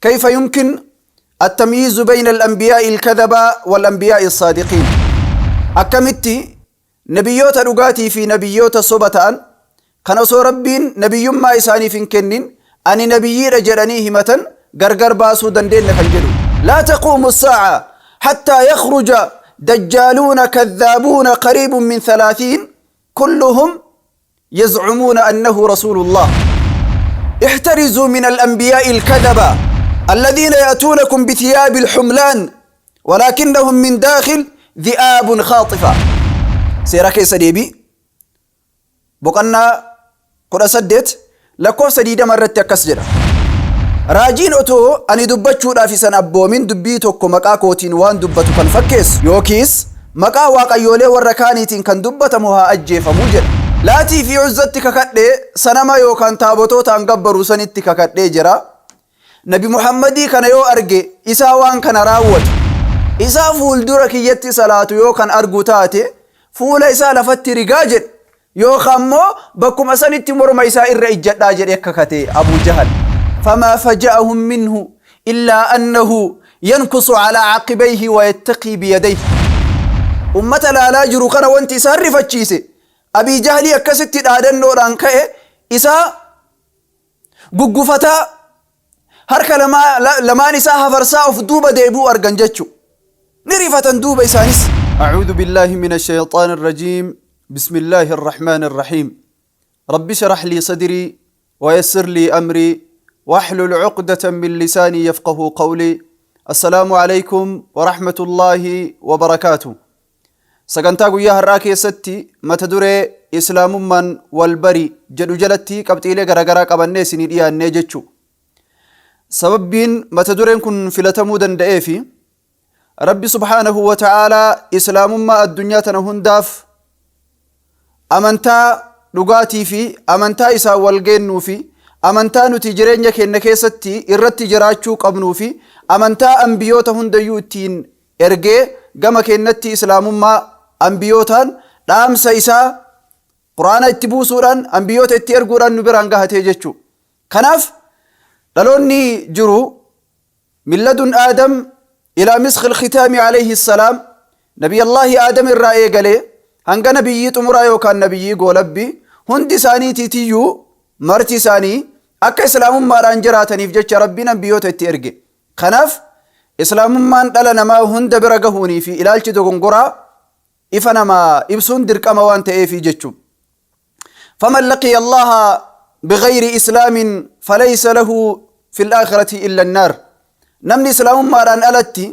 كيف يمكن التمييز بين الأنبياء الكذبة والأنبياء الصادقين؟ Akkamitti nabiyyoota dhugaatii fi nabiyyoota soba ta'an kan osoo Rabbiin nabiyyummaa isaaniif hin kennin ani nabiyyiidha jedhanii himatan gargar baasuu dandeenya kan jedhu. لا تقوم الساعة حتى يخرج دجالون كذابون قريب من 30 كلهم يزعمون أنه رسول الله. احترزوا من الأنبياء الكذبة الذين يأتونكم بثياب الحملان ولكنهم من داخل ذئاب خاطفة. Seera keessa deebii boqonnaa 18 lakkoofsa 20 irratti akkas jedha. Raajiin otoo ani dubbachuudhaaf isan abboomin dubbii tokko maqaa kootiin waan dubbatu kan fakkeessu yookiis maqaa waaqayyoolee warra kaaniitiin kan dubbatamu haa ajjeefamuu jedha. Laatii fi Uzzatti kakadhee, sanama yookaan taabotootaan gabbaruu sanitti kakadhee jira. Nabi Muhammadii kana yoo arge, isaa waan kana raawwatu, isaa fuuldura kiyyatti salaatu yoo kan argu taate, fuula isaa lafatti rigaa jedhe, yookaan immoo bakkuma sanitti morma isaa irra ijjadhaa jedhe kakate Abu Jahal. فما فجأهم منه إلا أنه ينكص على عقبيه ويتقي بيديه. Ummata laalaa jiru kana wanti isaan rifachiise Abii Jahlii akkasitti dhaadannoodhaan ka'e, isaa guggufataa, harka lamaan isaa hafarsaa of duuba deebi'u argan jechu ni rifatan duuba isaanis. أعوذ بالله من الشيطان الرجيم. بسم الله الرحمن الرحيم. رب اشرح لي صدري ويسر لي أمري واحلل عقدة من لساني يفقه قولي. السلام عليكم ورحمة الله وبركاته. Sagantaa guyyaa har'aa keessatti mata duree "Islaamummaan walbari" jedhu jalatti qabxiilee garaagaraa qabannee isinii dhiyaannee jechuu. Sababbiin mata dureen kun filatamuu danda'ee fi Rabbi سبحانه وتعالى islaamummaa addunyaa tana hundaaf amantaa dhugaatii fi amantaa isaan wal geennuu fi amantaa nuti jireenya keenya keessatti irratti jiraachuu qabnuu fi amantaa ambiyoota hundayyuu ittiin ergee gama keenyatti islaamummaa ambiyootaan dhaamsa isaa Quraana itti buusuudhaan, ambiyoota itti erguudhaan nu biraan gahatee jechuu. Kanaaf dhaloonni jiru من لدن آدم إلى مسك الختام عليه السلام, نبي الله آدم irraa eegalee hanga nabiyyii xumuraa yookaan nabiyyii goolabbi, hundi isaaniitiitiyyuu marti isaanii akka islaamummaadhaan jiraataniif jecha Rabbiin ambiyoota itti erge. Kanaaf islaamummaan dhala namaa hunda bira gahuunii fi ilaalchi dogongoraa ifa namaa ibsuun dirqama waan ta'eefi jechuun. فمن لقي الله بغير إسلام فليس له في الآخرة إلا النار. Namni islaamummaadhaan alatti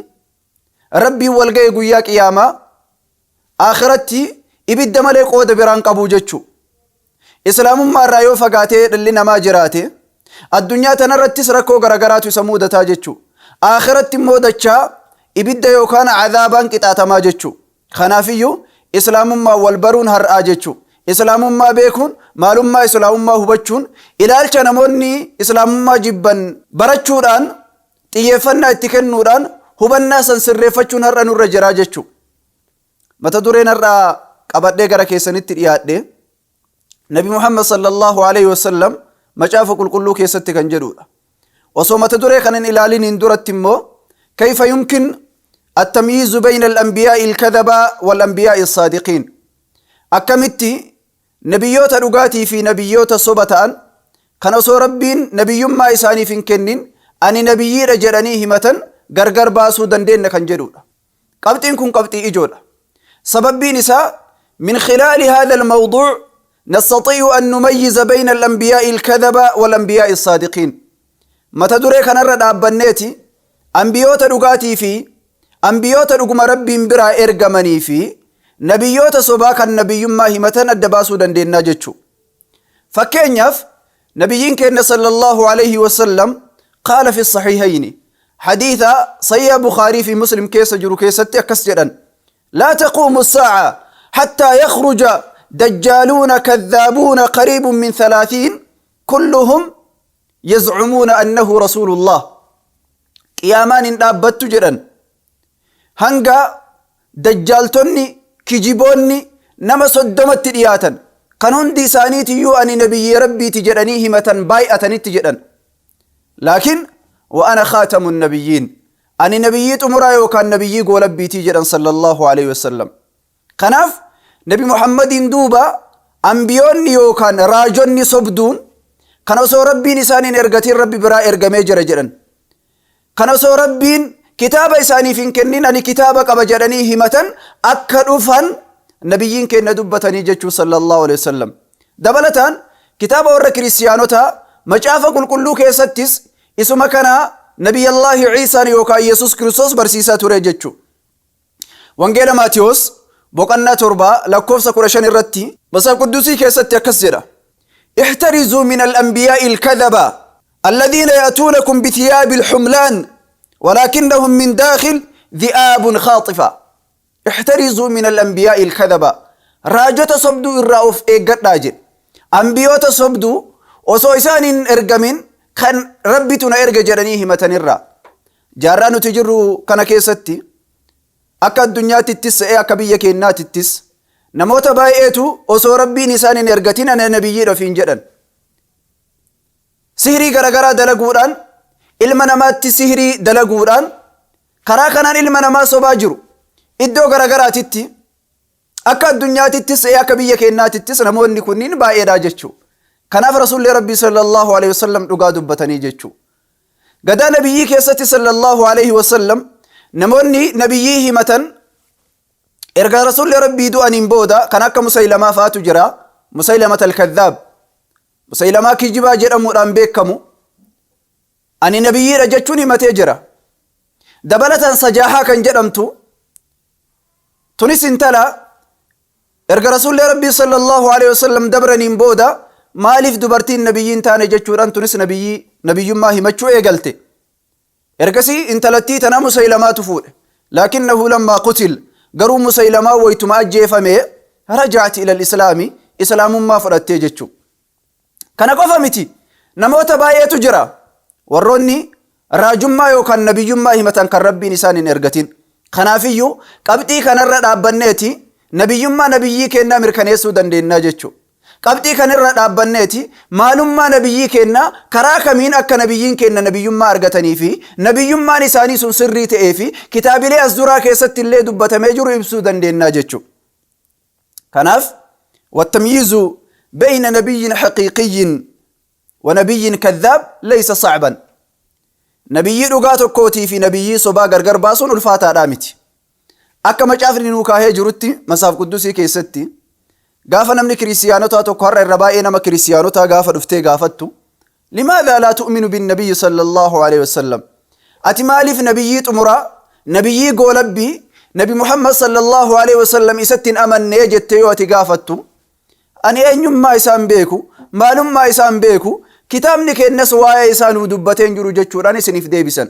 Rabbiin wal ga'e guyyaa qiyaamaa akhiratti ibidda malee qooda biraan qabu jechuu. Islaamummaa irraa yoo fagaatee dhalli namaa jiraate, addunyaa tanarrattis rakkoo garagaraatu isa mudataa jechuu. Akhiratti immoo dachaa ibidda yookaan cadaabaan qixaatamaa jechuu. Kanaafiyyuu islaamummaa wal baruun har'aa jechuu. Islaamummaa beekuun, maalummaa islaamummaa hubachuun, ilaalcha namoonni islaamummaa jibban barachuudhaan, xiyyeeffannaa itti kennuudhaan hubannaa san sirreeffachuun har'a nurra jiraa jechuu. Mata dureen har'aa qabadhee gara keessanitti dhiyaadhe Nabi Muhammad صلى الله عليه وسلم macaafa qulqulluu keessatti kan jedhudha. Osoo mata duree kan hin ilaaliniin duratti immoo كيف يمكن التمييز بين الأنبياء الكذبة والأنبياء الصادقين؟ Akkamitti nabiyyoota dhugaatii fi nabiyyoota soba ta'an kan osoo Rabbiin nabiyyummaa isaaniif hin kennin ani nabiyyiidha jedhanii himatan gargar baasuu dandeenya kan jedhudha. Qabxiin kun qabxii ijoodha. Sababbiin isaa من خلال هذا الموضوع نستطيع أن نميز بين الأنبياء الكذبة والأنبياء الصادقين. Mata duree kanarra dhaabbanneeti ambiyoota dhugaatii fi ambiyoota dhuguma Rabbiin biraa ergamanii fi nabiyyoota sobaa kan nabiyyummaa himatan adda baasuu dandeenya jechuu. Fakkeenyaaf nabiyyiin keenya صلى الله عليه وسلم قال في الصحيحين, حديث صحيح بخاري في مسلم keessa jiru keessatti akkas jedhan: لا تقوم الساعة حتى يخرج دجالون كذابون قريب من 30 كلهم يزعمون أنه رسول الله. Qiyaamaan hin dhaabbattu jedhan hanga dajjaaltonni kijiboonni nama 30tti dhiyaatan kan hundi isaaniitiyyuu ani nabiyyi Rabbiiti jedhanii himatan baay'atanitti jedhan. Laakiin Wa ana khaatamu nabiyyiin. Ani nabiyyii xumuraa yookaan nabiyyii goolabbiitii jedhan sallallahu alaihi wasallam. Kanaaf Nabi Muhammadiin duuba ambiyoonni yookaan raajonni sobduun kan osoo Rabbiin isaan hin ergatiin Rabbi biraa ergamee jira jedhan. Kan osoo Rabbiin kitaaba isaaniif hin kennin ani kitaaba qaba jedhanii himatan akka dhufan nabiyyiin keenya dubbatanii jechuu sallallahu alaihi wasallam. Dabalataan kitaaba warra kiristiyaanotaa Macaafa Qulqulluu keessattis isuma kana Nabiyyallaahi Ciisaan yookaan Yesuus Kiristoos barsiisaa ture jechuu. Wangeela Maatiyoos boqonnaa 7 lakkoofsa 15 irratti Matsaaf Quddusii keessatti akkas jedha. Ihtarizuu min al-anbiyaa'i al-kadhaba alladhiina ya'tuunakum bithiyaabi al-humlaan walaakinnahum min daakhil dhi'aabun khaaxifa. Ihtarizuu min al-anbiyaa'i al-kadhaba. Raajota sobduu irraa of eeggadhaa jedhe. Anbiyoota sobduu osoo isaan hin ergamin kan Rabbitu na erge jedhanii himatanirraa. Jaarraa nuti jirru kana keessatti akka addunyaatittis ta'ee akka biyya keenyaatittis namoota baay'eetu osoo Rabbiin isaan hin ergatin ana nabiyyiidha ofiin jedhan. Sihrii garagaraa dalaguudhaan ilma namaatti sihrii dalaguudhaan karaa kanaan ilma namaa sobaa jiru. Iddoo garagaraatitti akka addunyaatittis ta'ee akka biyya keenyaatittis namoonni kunniin baay'eedha jechuu. Kanaaf Rasuulli Rabbii sallallahu alaihi wasallam dhugaa dubbatanii jechuu. Gadaa nabiyyii keessatti sallallahu alaihi wasallam namoonni nabiyyii himatan erga Rasuulli Rabbii du'aniin booda kan akka Musaylamaa fa'atu jira. Musaylamat al-Kadhaab. Musaylamaa kijibaa jedhamuudhaan beekamu. Ani nabiyyiidha jechuun himatee jira. Dabalataan Sajaahaa kan jedhamtu tunis intala erga Rasuulli Rabbii sallallahu alaihi wasallam dabraniin booda maaliif dubartiin nabiyyii hin taane jechuudhaan tunis nabiyyii nabiyyummaa himachuu eegalte. Ergasii intalattii tana Musaylamaatu fuudhe. Laakinnahu lammaa qutil garuu Musaylamaa waytuma ajjeefame raja'at ila islaami islaamummaa fudhattee jechuu. Kana qofa miti namoota baay'eetu jira warroonni raajummaa yookaan nabiyyummaa himatan kan Rabbiin isaan hin ergatin. Kanaafiyyuu qabxii kanarra dhaabbanneeti nabiyyummaa nabiyyii keennaa mirkaneessuu dandeennaa jechuudha. Qabxii kanarra dhaabbanneeti maalummaa nabiyyii keennaa karaa kamiin akka nabiyyiin keenna nabiyyummaa argatanii fi nabiyyummaan isaanii sun sirrii ta'ee fi kitaabilee as duraa keessatti illee dubbatamee jiru ibsuu dandeennaa jechuudha. Kanaaf wattamyiizu bayna nabiyyin haqiiqiyyin wa nabiyyin kadhaab laysa sa'ban. Nabiyyii dhugaa tokkootii fi nabiyyii sobaa gargar baasuun ulfaataadhaa miti. Akka macaafni nuu kaahee jirutti Masaaf Quddusii keessatti gaafa namni kiristiyaanotaa tokko har'a irra baay'ee nama kiristiyaanotaa gaafa dhuftee gaafattu limaadhaa laa tu'minu bin nabiyyi sallallahu alaihi wasallam ati maaliif nabiyyii xumuraa nabiyyii goolabbii nabi Muhammad sallallahu alaihi wasallam isatti hin amannee jettee yoo ati gaafattu ani eenyummaa isaan beeku maalummaa isaan beeku kitaabni keenyas waa'ee isaa nuu dubbatee hin jiru jechuudhaan isiniif deebisan.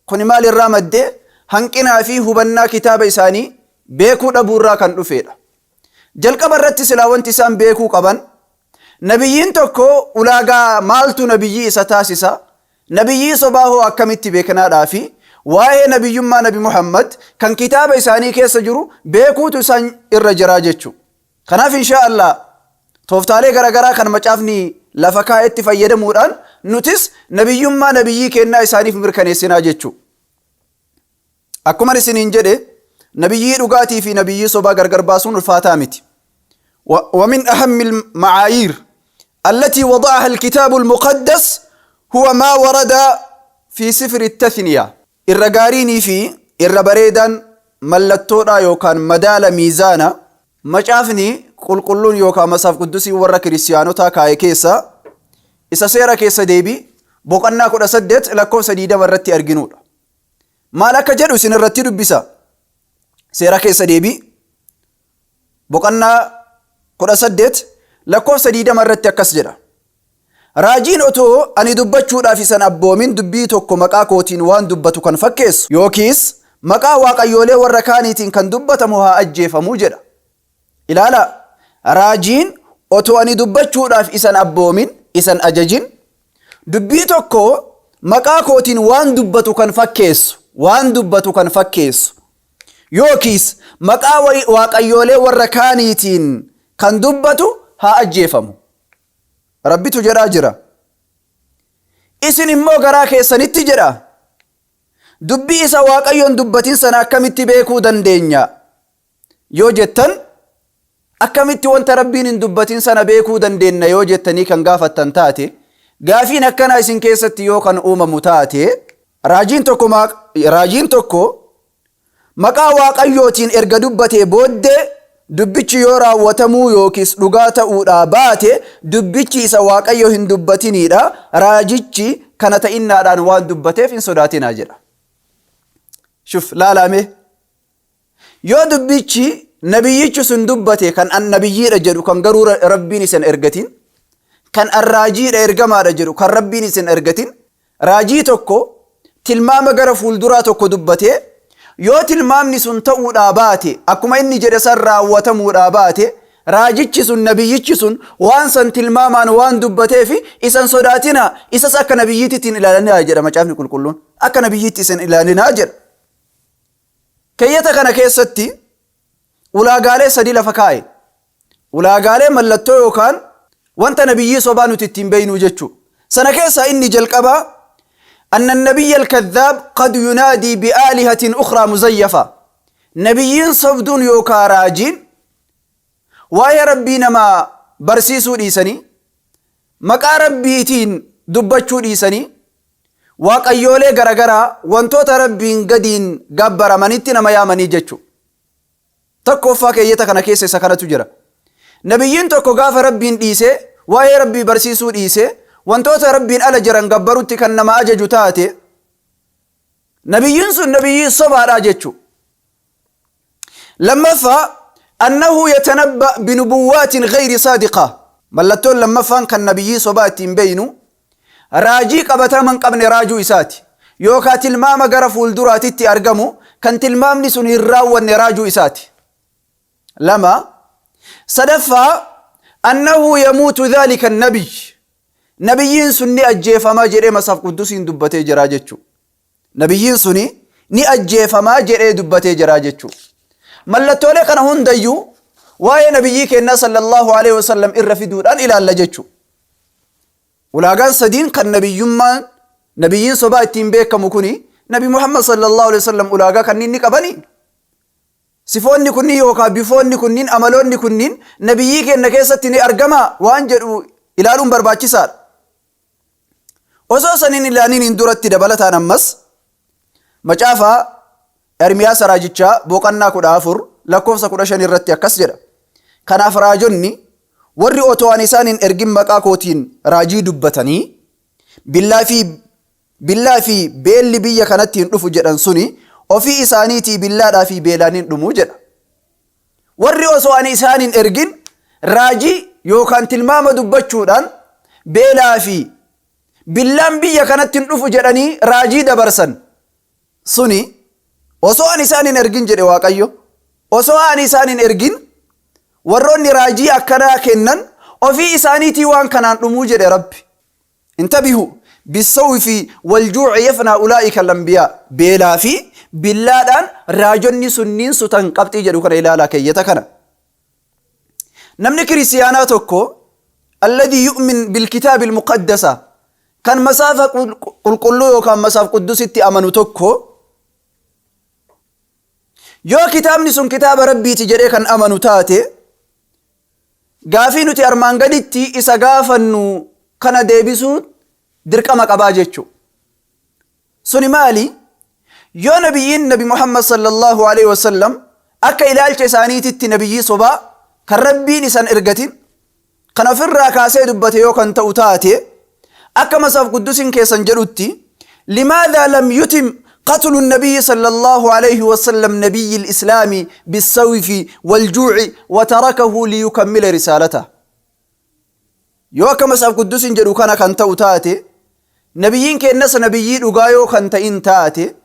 Kuni maal irraa madde? Hanqinaa fi hubannaa kitaaba isaanii beekuu dhabuu irraa kan dhufeedha. Jalqaba irratti silaa wanti isaan beekuu qaban nabiyyiin tokko ulaagaa maaltu nabiyyii isa taasisa? Nabiyyii sobaa hoo akkamitti beeknaadhaa fi waa'ee nabiyyummaa Nabi Muhammad kan kitaaba isaanii keessa jiru beekuutu isaan irra jiraa jechuudha. Kanaaf inshaa Allah tooftaalee garagaraa kan macaafni lafa kaa'etti fayyadamuudhaan nutis nabiyyummaa nabiyyii keennaa isaaniif mirkaneessinaa jechuu. Akkuman isiniin jedhe nabiyyii dhugaatii fi nabiyyii sobaa gargar baasuun ulfaataa miti. ومن أهم المعايير التي وضعها الكتاب المقدس هو ما ورد في سفر التثنية. Irra gaariinii fi irra bareedaan mallattoodhaa yookaan madaala miizaana Macaafni Qulqulluun yookaan Matsaaf Quddusiin warra Kiristiyaanotaa kaa'e keessaa isa Seera Keessa Deebii boqonnaa 18 lakkoofsa 20 irratti arginuudha. Maal akka jedhu isin irratti dubbisa. Seera Keessa Deebii boqonnaa 18 lakkoofsa 20 irratti akkas jedha. Raajiin otoo ani dubbachuudhaaf isa hin abboomin dubbii tokko maqaa kootiin waan dubbatu kan fakkeessu, yookiis maqaa waaqayyoolee warra kaaniitiin kan dubbatamu haa ajjeefamu jedha. Ilaalaa, raajiin otoo ani dubbachuudhaaf isa hin abboomin, isa hin ajajin, dubbii tokko maqaa kootiin waan dubbatu kan fakkeessu, waan dubbatu kan fakkeessu, yookiis maqaa waaqayyoolee warra kaaniitiin kan dubbatu haa ajjeefamu. Rabbitu jedhaa jira. Isin immoo garaa keessanitti jedha. Dubbii isa Waaqayyo hin dubbatin sana akkamitti beekuu dandeenya? Yoo jettan, akkamitti wanta Rabbiin hin dubbatin sana beekuu dandeenna yoo jettanii kan gaafattan taate, gaafiin akkanaa isin keessatti yoo kan uumamu taate, raajiin tokko raajiin tokko maqaa Waaqayyootiin erga dubbatee booddee dubbichi yoo raawwatamuu yookiis dhugaa ta'uudhaa baate dubbichi isa Waaqayyo hin dubbatiniidha, raajichi kana ta'innaadhaan waan dubbateef hin sodaatinaa jedha. Shuf laalaa mee. Yoo dubbichi nabiyyichi sun dubbate kan an nabiyyiidha jedhu kan garuu Rabbiin isa hin ergatin, kan an raajiidha ergamaadha jedhu kan Rabbiin isa hin ergatin, raajii tokko tilmaama gara fuulduraa tokko dubbatee yoo tilmaamni sun ta'uudhaa baate akkuma inni jedhe san raawwatamuudhaa baate raajichi sun nabiyyichi sun waan san tilmaamaan waan dubbateef isan sodaatinaa isas akka nabiyyiitti hin ilaalinaa jedha macaafni qulqulluun akka nabiyyiitti isan ilaalinaa jedha. Keeyyata kana keessatti ulaagaalee sadii lafa kaa'e. Ulaagaalee mallattoo yookaan wanta nabiyyii sobaa nuti ittiin beeynuu jechuu. Sana keessaa inni jalqabaa anna nabiyya al-kadhaab qad yunaadii bi'aalihatin ukhraa muzayyafa. Nabiyyiin sobduun yookaa raajiin waa'ee Rabbii nama barsiisuu dhiisanii maqaa Rabbiitiin dubbachuu dhiisanii waaqayyoolee garagaraa wantoota Rabbiin gadiin gabbaramanitti nama yaamanii jechu. Tokkooffaa keeyyata kana keessa isa kanatu jira. Nabiyyiin tokko gaafa Rabbiin dhiisee waa'ee Rabbii barsiisuu dhiisee wantoota Rabbiin ala jiran gabbarutti kan nama ajaju taate nabiyyiin sun nabiyyii sobaadhaa jechu. Lammaffaa annahu yatanabba binubuwwaatin ghayri saadiqa. Mallattoon lammaffaan kan nabiyyii sobaa ittiin beeynu raajii qabatama hin qabne raajuu isaati. Yookaa tilmaama gara fuulduraatitti argamu kan tilmaamni sun hin raawwanne raajuu isaati. 2, Sadaffaa annahu yamuutu dhaalika nabiy. Nabiyyiin sun ni ajjeefamaa jedhee Masaaf Quddusiin dubbatee jira jechuu. Nabiyyiin suni ni ajjeefamaa jedhee dubbatee jira jechuu. Mallattoolee kana hundayyuu waa'ee nabiyyii keennaa sallallahu alaihi wasallam irra fiduudhaan ilaalla jechuu. Ulaagaan sadiin kan nabiyyummaan nabiyyiin sobaa ittiin beekamu kuni Nabi Muhammad sallallahu alaihi wasallam ulaagaa kanniin ni qabanii? Sifoonni kunniin yookaa bifoonni kunniin amaloonni kunniin nabiyyii keenna keessatti ni argamaa waan jedhu ilaaluun barbaachisaadha. Osoo san hin ilaaliniin duratti dabalataan ammas macaafa Ermiyaasa raajichaa boqannaa 14 lakkoofsa 15 irratti akkas jedha. Kanaaf raajonni warri otoo ani isaan hin ergin maqaa kootiin raajii dubbatanii billaa fi billaa fi beelli biyya kanatti hin dhufu jedhan suni ofii isaaniitii billaadhaa fi beelaan hin dhumu jedha. Warri osoo ani isaan hin ergin raajii yookaan tilmaama dubbachuudhaan beelaa fi billaan biyya kanatti hin dhufu jedhanii raajii dabarsan suni osoo ani isaan hin ergin jedhe Waaqayyo. Osoo ani isaan hin ergin warroonni raajii akkanaa kennan ofii isaaniitii waan kanaan dhumuu jedhe Rabbi. Intabihu bissawfi waljuuci yafnaa ulaa'ika al-anbiyaa. Beelaa fi billaadhaan raajonni sunniin sutan qabxii jedhu kana ilaalaa keeyyata kana. Namni kiristiyaanaa tokko alladhii yu'min bilkitaabi almuqaddasa kan masaafa qulqulluu yookaan masaaf quddusitti amanu tokko yoo kitaabni sun kitaaba rabbiiti jedhee kan amanu taate Gaafii nuti armaan gaditti isa gaafannu kana deebisuun dirqama qabaa jechu. Suni maali? Yoo nabiyyiin Nabi Muhammad sallallahu alaihi wasallam akka ilaalcha isaaniititti nabiyyii sobaa kan Rabbiin isan ergatin kan ofirraa kaasee dubbate yoo kan ta'u taate akka Masaaf Quddusiin keessan jedhutti limaadhaa lam yutim قتل النبي صلى الله عليه وسلم نبي الإسلام بالسوف والجوع وتركه ليكمل رسالته yoo akka Masaaf Quddusiin jedhu kana kan ta'u taate nabiyyiin keennas nabiyyii dhugaa yoo kan ta'in taate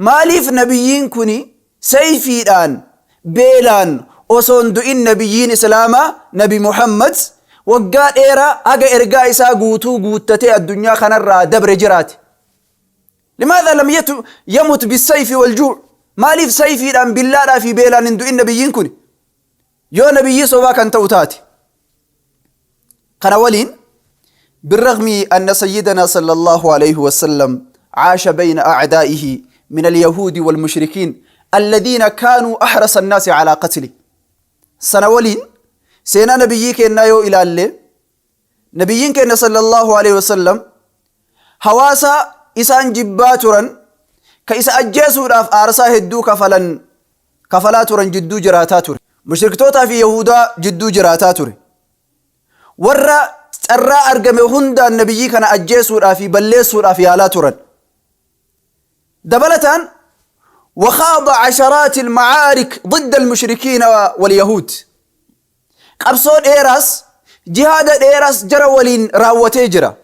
maaliif nabiyyiin kuni sayfiidhaan beelaan osoo hin du'in nabiyyiin islaamaa nabi Muhammad waggaa dheeraa haga ergaa isaa guutuu guuttatee addunyaa kanarraa dabre jiraate Limaadhaa lam yamut bissayfi waljuu' Maaliif sayfiidhaan, billaadhaa fi beelaan hin du'in nabiyyiin kuni? Yoo nabiyyii sobaa kan ta'u taate. Kana waliin بالرغم أن سيدنا صلى الله عليه وسلم عاش بين أعدائه من اليهود والمشركين الذين كانوا أحرص الناس على قتله. Sana waliin seenaa nabiyyii keennaa yoo ilaalle, nabiyyiin keenna sallallahu alaihi wasallam hawaasa isaan jibbaa turan, ka isa ajjeesuudhaaf aarsaa hedduu kafalan kafalaa turan jidduu jiraataa ture. Mushriktootaa fi Yahudaa jidduu jiraataa ture. Warra carraa argame hundaan nabiyyii kana ajjeesuudhaaf fi balleessuudhaaf yaalaa turan. Dabalataan وخاض عشرات المعارك ضد المشركين واليهود. Qabsoo dheeraas, jihaada dheeraas jara waliin raawwatee jira.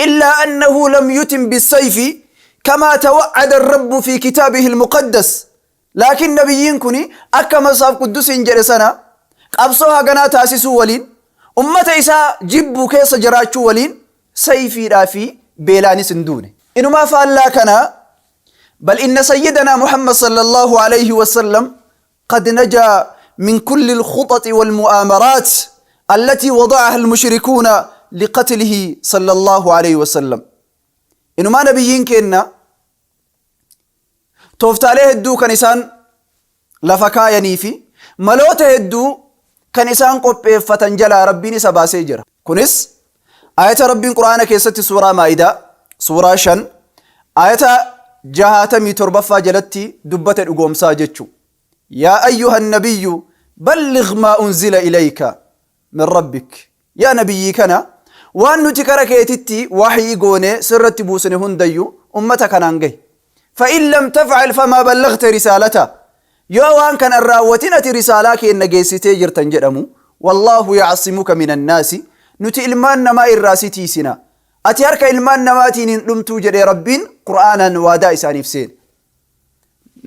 إلا أنه لم يتم بالسيف كما توعد الرب في كتابه المقدس. Laakiin nabiyyiin kun akka Matsaaf Quddusiin jedhe sana qabsoo haganaa taasisuu waliin, ummata isaa jibbuu keessa jiraachuu waliin, sayfiidhaa fi beelaanis hin duune. Inumaa faallaa kanaa, بل إن سيدنا محمد صلى الله عليه وسلم قد نجا من كل الخطط والمؤامرات التي وضعها المشركون لقتله صلى الله عليه وسلم. Inumaa nabiyyiin keenna tooftaalee hedduu kan isaan lafa kaayanii fi maloota hedduu kan isaan qopheeffatan jalaa Rabbiin isa baasee jira. Kunis ayata Rabbiin Quraana keessatti suuraa Maa'idaa suuraa 5 ayata 67ffaa jalatti dubbate dhugoomsaa jechu. يا أيها النبي بلغ ما أنزل إليك من ربك. Yaa nabiyyii kana, waan nuti kara keetitti waxyii goone sirratti buusne hundayyuu ummata kanaan gahi. فإن لم تفعل فما بلغت رسالته. Yoo waan kana hin raawwatin, ati risaalaa keenna geessitee jirtan jedhamu. والله يعصمك من الناس. Nuti ilmaan namaa irraa si tiisina. Ati harka ilmaan namaatiin hin dhumtuu jedhee Rabbiin Qur'aanaan waadaa isaaniif seene.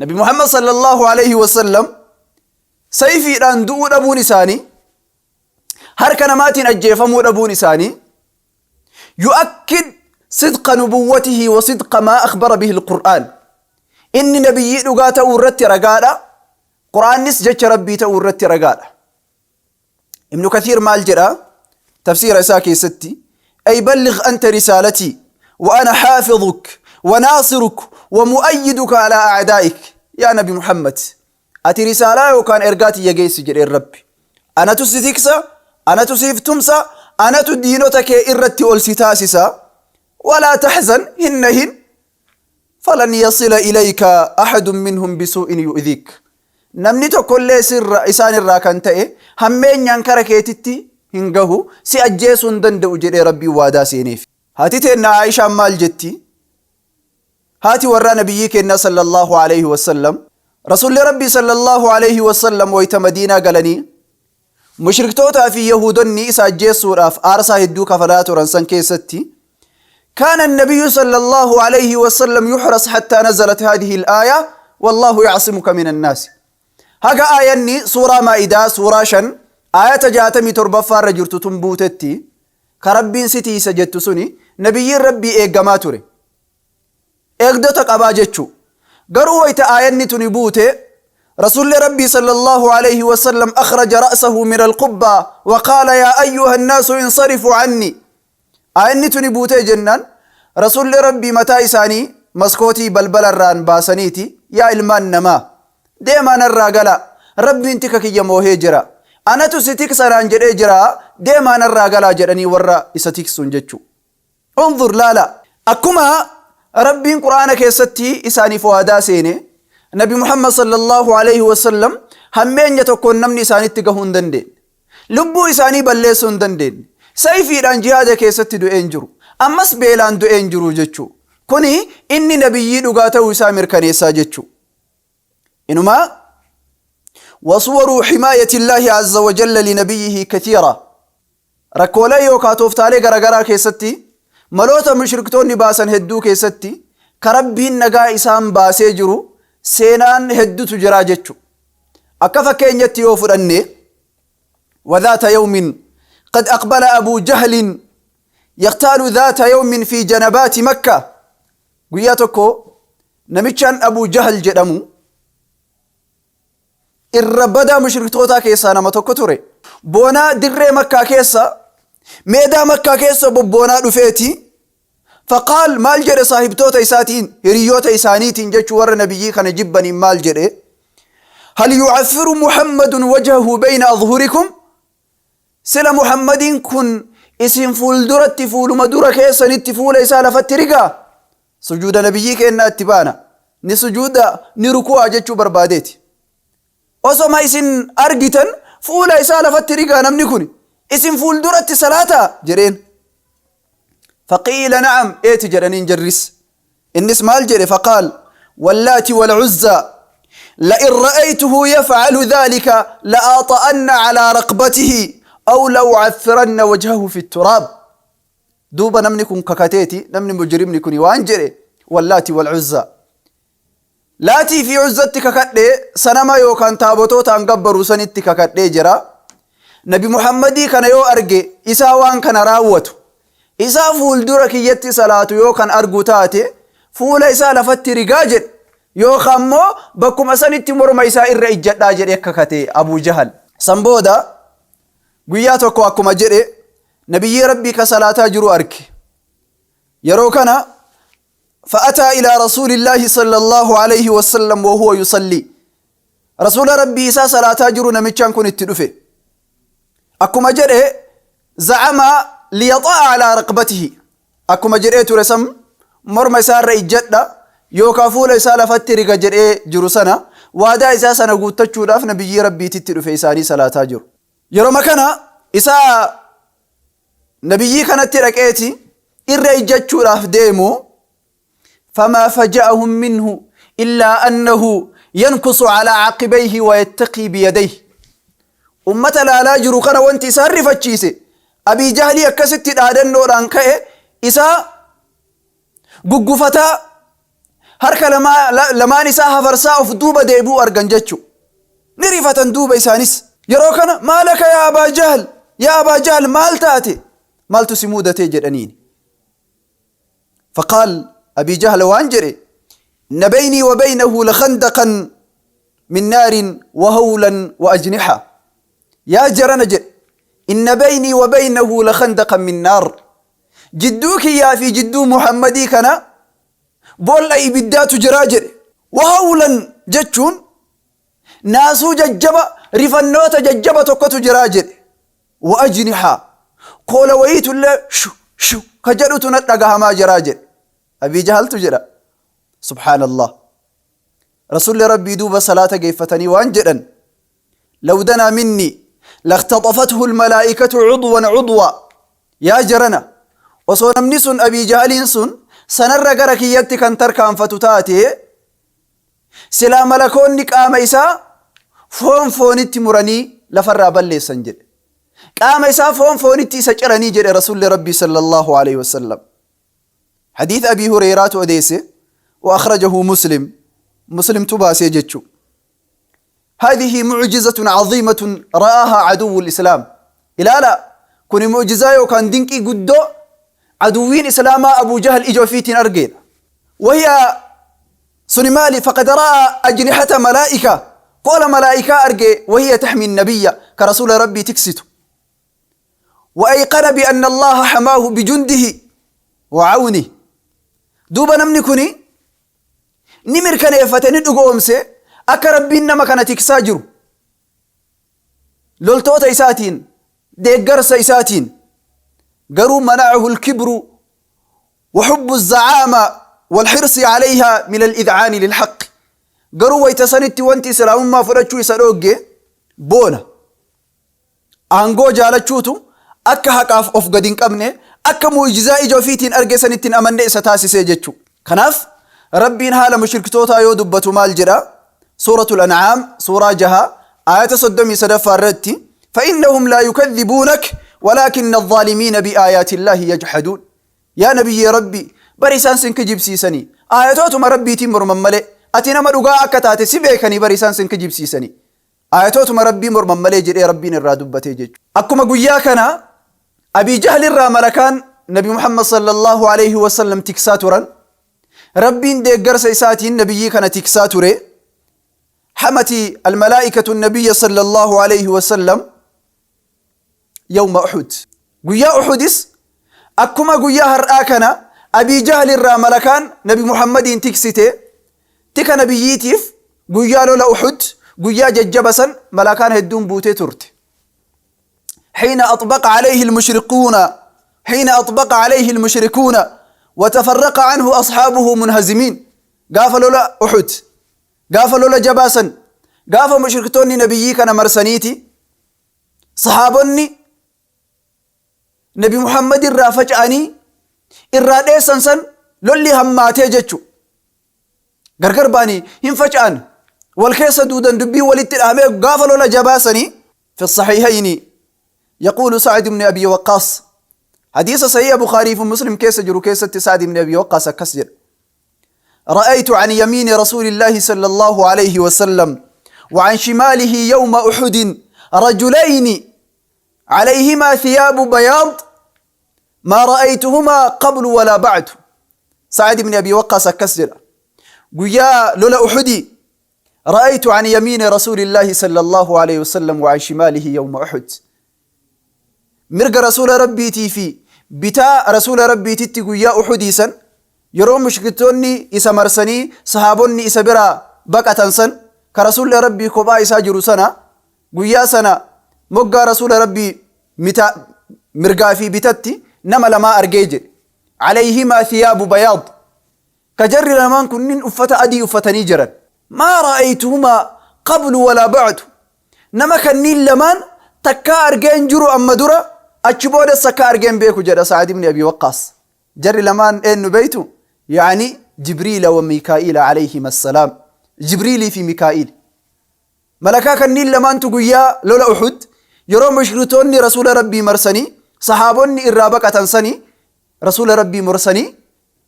Nabi Muhammad sallallahu alaihi wasallam sayfiidhaan du'uu dhabuun isaanii, harka namaatiin ajjeefamuu dhabuun isaanii, يؤكد صدق نبوته وصدق ما أخبر به القرآن. Inni nabiyyii dhugaa ta'uu irratti ragaadha. Qur'aannis jecha Rabbii ta'uu irratti ragaadha. Ibnu Kathiir maal jedha tafsiira isaa keessatti? أي بلغ أنت رسالتي وأنا حافظك وناصرك ومؤيدك على أعدائك. Yaa Nabi Muhammad, ati risaalaa yookaan ergaa tiyya geessi jedheen Rabbi. Anatu si tiksa, anatu siif tumsa, anatu diinota kee irratti ol si taasisa. ولا تحزن, hin nahin. فلن يصل إليك أحد منهم بسوء يؤذيك. Namni tokkollee sirra isaan irraa kan ta'e hammeenyaan kara keetitti hin gahu, si ajjeesuu hin danda'u jedhee Rabbiin waadaa seeneef. Haati teenna Aayishaan maal jetti? Haati warraa nabiyyii keenna sallallahu alaihi wasallam, Rasuulli Rabbii sallallahu alaihi wasallam wayita Madiinaa galanii mushriktootaa fi Yahudonni isa ajjeessuudhaaf aarsaa hedduu kafalaa turan san keessatti, كان النبي صلى الله عليه وسلم يحرس حتى نزلت هذه الآية والله يعصمك من الناس. Haga aayanni suuraa Maa'idaa suuraa 5 aayata 67ffaa irra jirtu tun buutetti, ka Rabbiin si tiisa jettu suni, nabiyyiin Rabbii eeggamaa ture. Eegdota qabaa jechuu. Garuu wayita aayanni tuni buute, Rasuulli Rabbii sallallahu alayhi wasallam أخرج رأسه من القبة وقال يا أيها الناس انصرفوا عني. Aayanni tuni buutee jennaan, Rasuulli Rabbii mataa isaanii maskootii balbalarraan baasaniiti, "Yaa ilmaan namaa, deemaa narraa gala, Rabbiin tika kiyya moohee jira, anatu si tiksanaan jedhee jira, deemaa narraa galaa," jedhanii warra isa tiksuun jechuu. انظر, laala, akkuma Rabbiin Quraana keessatti isaaniif waadaa seene, Nabi Muhammad sallallahu alaihi wasallam hammeenya tokkoon namni isaanitti gahuu hin dandeenye. Lubbuu isaanii balleessuu hin dandeenye. Sayfiidhaan jihaada keessatti du'ee hin jiru. Ammas beelaan du'ee hin jiru jechuu. Kuni inni nabiyyii dhugaa ta'uu isaa mirkaneessaa jechuu. Inumaa وصور حماية الله عز وجل لنبيه كثيرة. Rakkoolee yookaan tooftaalee garaagaraa keessatti, maloota mushriktoonni baasan hedduu keessatti, ka Rabbiin nagaa isaan baasee jiru seenaan hedduutu jira jechu. Akka fakkeenyatti yoo fudhanne, وذات يوم قد أقبل أبو جهل يغتال ذات يوم في جنبات مكة. Guyyaa tokko namichaan Abu Jahal jedhamu irra badaa mushriktootaa keessaa nama tokko ture. Boonaa dirree Makkaa keessa Meedaa Makkaa keessa bobboonaa dhufeeti faqaal, maal jedhe saahibtoota isaatiin, hiriyoota isaaniitiin jechuu, warra nabiyyii kana jibbaniin maal jedhe? هل يعفر محمد وجهه بين أظهركم؟ Sila Muhammadiin kun isin fuulduratti, fuuluma dura keessanitti fuula isaa lafatti rigaa? Sujuuda nabiyyii kennaa itti baana, ni sujuuda, ni ruku'aa jechuu barbaadeeti. Osoma isin argitan fuula isaa lafatti rigaa namni kun isin fuulduratti salaataa jedheen. فقيل نعم, eeti jedhaniin jarris. Innis maal jedhe? فقال واللات والعزى لئن رأيته يفعل ذلك لآطأن على رقبته أو لأعفرن وجهه في التراب. Duuba namni kun kakateeti, namni mujrimni kun waan jedhe: واللات والعزى, Laatii fi Cuzzatti kakadhee, sanama yookaan taabotootaan gabbaruu sanitti kakadhee jira, Nabi Muhammadii kana yoo arge isaa waan kana raawwatu, isaa fuuldura kiyyatti salaatu yoo kan argu taate, fuula isaa lafatti rigaa jedhe, yookaan immoo bakkuma sanitti morma isaa irra ijjadhaa jedhe kakate Abuu Jahal. San booda guyyaa tokko akkuma jedhe nabiyyii Rabbii ka salaataa jiru arge. Yeroo kana فأتى إلى رسول الله صلى الله عليه وسلم وهو يصلي. رسول ربي isaa salaataa jiru namichaan kun itti dhufe. Akkuma jedhe زعم ليطأ على رقبته, akkuma jedhee ture sam morma isaa irra ijjadha yookaan fuula isaa lafatti riga jedhee jiru sana, waadaa isaa sana guuttachuudhaaf nabiyyii Rabbiititti dhufe isaanii salaataa jiru. Yeroo kana isaa nabiyyii kanatti dhaqeeti irra ijjachuudhaaf deemu, فما فجأهم منه إلا أنه ينكص على عقبيه ويتقي بيديه. Ummata laalaa jiru kana wanti isaan rifachiise Abii Jahlii akkasitti dhaadannoodhaan ka'e isaa guggufataa, harka lamaan isaa hafarsaa of duuba deebi'u argan jechu. Ni rifatan duuba isaanis. Yeroo kana ما لك يا أبا جهل, yaa Abaa Jahl, maal taate, maaltu si mudatee jedhaniin. فقال أبي جهل waan jedhe: إن بيني وبينه لخندقا من نار وهولا وأجنحة. Yaa jarana jedhe, إن بيني وبينه لخندقا من نار, jidduu kiyyaa fi jidduu Muhammadii kana boolla ibiddaatu jiraa jedhe. وهولا jechuun naasuu jajjaba, rifannoota jajjaba tokkotu jiraa jedhe. وأجنحة, koola wayiitullee shu shu ka jedhutu na dhagahamaa jiraa jedhe. Abii Jahaltu jedha. سبحان الله. Rasuulli Rabbii duuba salaata geeffatanii waan jedhan: لو دنا مني لاختطفته الملائكة عضوا عضوا. Yaa jarana, osoo namni sun Abii Jahaliin sun sanarra gara kiyyatti kan tarkaanfatu taate, silaa malakoonni qaama isaa foon foonitti muranii lafarraa balleessan jedhe, qaama isaa foon foonitti isa ciranii jedhe Rasuulli Rabbii صلى الله عليه وسلم. حديث أبي هريرة odeesse, وأخرجه مسلم, مسلم baasee jechu. هذه معجزة عظيمة رآها عدو الإسلام. Ilaala, kun mu'jizaa yookaan dinqii guddoo aduwwiin islaamaa Abu Jahal ija ofiitiin argeedha. وهي suni maali? فقد رأى أجنحة ملائكة, qoola malaa'ikaa arge, وهي تحمي النبي, ka rasuula Rabbii tiksitu. وأيقن بأن الله حماه بجنده وعونه. Duuba namni kuni ni mirkaneeffate, ni dhugoomse akka Rabbiin nama kana tiksaa jiru loltoota isaatiin, deeggarsa isaatiin. Garuu منعه الكبر وحب الزعامة والحرص عليها من الإذعان للحق. Garuu wayta sanitti wanti islaamummaa fudhachuu isa dhoogge boona aangoo jaalachuutu akka haqaaf of gad hin qabne, akka mu'jizaa ija ofiitiin arge sanitti hin amanne isa taasisee jechuu. Kanaaf Rabbiin haala mushriktootaa yoo dubbatu maal jedha? Suuratul An'aam, suuraa 6, aayata 33ffaa irratti: فإنهم لا يكذبونك ولكن الظالمين بآيات الله يجحدون. Yaa nabiyyi Rabbi, bari isaan sin kijibsiisanii, aayatootuma Rabbiitiin morman malee ati nama dhugaa akka taate si beekanii, bari isaan sin kijibsiisanii, aayatootuma Rabbii morman malee jedhee Rabbiin irraa dubbatee jechuudha. Akkuma guyyaa kana Abii Jahl irraa malakaan Nabi Muhammad صلى الله عليه وسلم tiksaa turan, Rabbiin deeggarsa isaatiin nabiyyii kana tiksaa ture. حمت الملائكة النبي صلى الله عليه وسلم يوم أحد. Guyyaa Uxudis akkuma guyyaa har'aa kana Abii Jahl irraa malakaan Nabi Muhammadiin tiksite, tika nabiyyiitiif guyyaa lola Uxud guyyaa jajjaba san malakaan hedduun buutee turte. حين أطبق عليه المشركون حين أطبق عليه المشركون وتفرق عنه أصحابه منهزمين. Gaafa lola Uxud, gaafa lola jabaa san, gaafa mushriktoonni nabiyyii kana marsaniiti sahaabonni Nabi Muhammad irraa faca'anii irraa dheessan san, lolli hammaatee jechu gargar ba'anii hin faca'an, wal keessa duudan, dubbii walitti dhahamee gaafa lola jabaa sanii. في الصحيحين يقول سعد بن أبي وقاص، حديث صحيح بخاري في مسلم keessa jiru keessatti سعد بن أبي وقاص akkas jedha: رأيت عن يمين رسول الله صلى الله عليه وسلم وعن شماله يوم أحد رجلين عليهما ثياب بياض ما رأيتهما قبل ولا بعد. سعد بن أبي وقاص akkas jedha: Guyyaa lola Uxudii رأيت عن يمين رسول الله صلى الله عليه وسلم وعن شماله يوم أحد، mirga rasuula Rabbiitii fi bitaa rasuula Rabbiititti guyyaa Uxudii san, yeroo mushriktoonni isa marsanii sahaabonni isa biraa baqatan san, ka rasuulli Rabbii kophaa isaa jiru sana, guyyaa sana moggaa rasuula Rabbii mirgaa fi bitatti nama lamaa argee jedhe. عليهما ثياب بياض، ka jarri lamaan kunniin uffata adii uffatanii jiran. ما رأيتهما قبل ولا بعد، nama kanniin lamaan takkaa argeen jiru amma dura, achi boodas akka argeen beeku jedha Sa'ad ibn Abi Waqqaas. Jarri lamaan eenyu beeytu? يعني جبريل وميكائيل عليهما السلام. Jibriilii fi Mikaa'iil, malakaa kanniin lamaantu guyyaa lola Uxud, yeroo mushritoonni rasuula Rabbii marsanii sahaabonni irraa baqatan sanii, rasuula Rabbii marsanii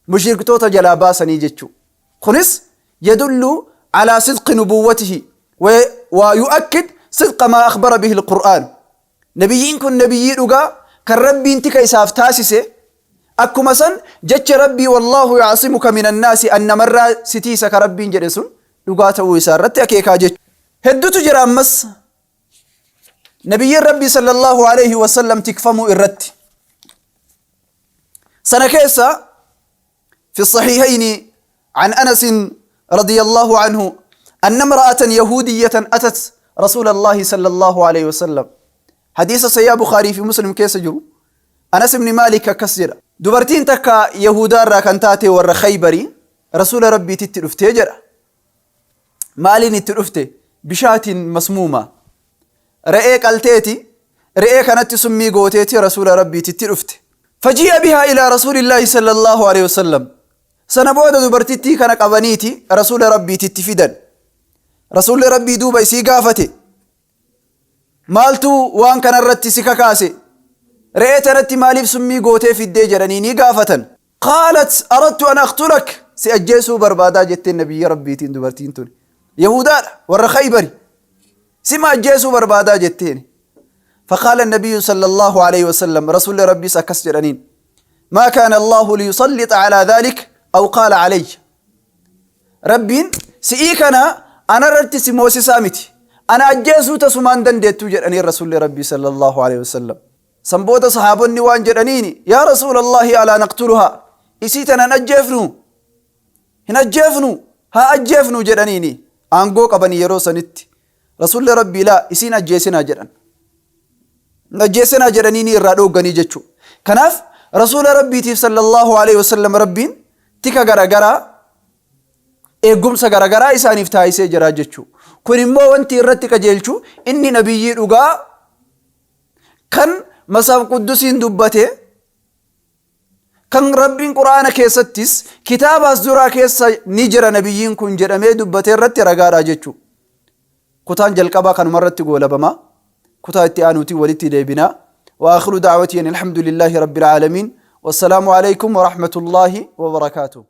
mushriktoota jalaa baasanii jechuu. Kunis يدل على صدق نبوته ويؤكد صدق ما أخبر به القرآن. Nabiyyiin kun nabiyyii dhugaa kan Rabbiin tika isaaf taasise. Akkuma san jecha Rabbii "والله يعصمك من الناس", an namarraa si tiisa ka Rabbiin jedhe sun dhugaa ta'uu isaa irratti akeekaa jechu. Hedduutu jira ammas nabiyyiin Rabbii صلى الله عليه وسلم tikfamuu irratti. Sana keessa في الصحيحين عن أنس رضي الله عنه أن امرأة يهودية أتت رسول الله صلى الله عليه وسلم. حديث صحيح بخاري في مسلم keessa jiru. أنس بن مالك akkas jedha: dubartiin takka Yahudaarraa kan taate, warra Khaybarii, rasuula Rabbiititti dhuftee jedha. Maaliin itti dhufte? بشاة مسمومة, re'ee qalteeti, re'ee kanatti summii gooteeti rasuula Rabbiititti dhufte. فجيء بها إلى رسول الله صلى الله عليه وسلم. Sana booda dubartittii kana qabaniiti rasuula Rabbiititti fidan. Rasuulli Rabbii duuba isii gaafate: "Maaltu waan kanarratti si kakaase? Re'ee tanatti maaliif summii gootee fiddee?" jedhanii ni gaafatan. قالت أردت أن أقتلك, si ajjeesuu barbaadaa jetteen nabiyya Rabbiitiin. Dubartiin tun Yahudaadha, warra Khaybari. Sima ajjeesuu barbaadaa jetteen. فقال النبي صلى الله عليه وسلم, رسول ربي akkas jedhaniin: ما كان الله ليسلط على ذلك أو قال علي. Rabbiin si'ii kana ana irratti si moosisaa miti, ana ajjeesuu tasumaan dandeettuu jedhanii rasuulli Rabbii صلى الله عليه وسلم. San booda sahaabonni waan jedhaniini: "يا رسول الله، ألا نقتلها؟ Isii tana hin ajjeefnu? Hin ajjeefnu? Haa ajjeefnu" jedhaniini. Aangoo qabanii yeroo sanitti. Rasuulli Rabbii "Laa, isiin ajjeesinaa" jedhan. "Hin ajjeesinaa" jedhaniini irraa dhoogganii jechuu. Kanaaf rasuula Rabbiitiif صلى الله عليه وسلم Rabbiin tika garagaraa, eegumsa garagaraa isaaniif taasisee jira jechuu. Kun immoo wanti irratti qajeelchu inni nabiyyii dhugaa kan Masaaf Quddusiin dubbate, kan Rabbiin Quraana keessattis kitaabaas duraa keessa ni jira nabiyyiin kun jedhamee dubbate irratti ragaadha jechuu. Kutaan jalqabaa kanuma irratti goolabama. Kutaa itti aanuutiin walitti deebinaa. وآخر دعوتي أن الحمد لله رب العالمين، والسلام عليكم ورحمة الله وبركاته.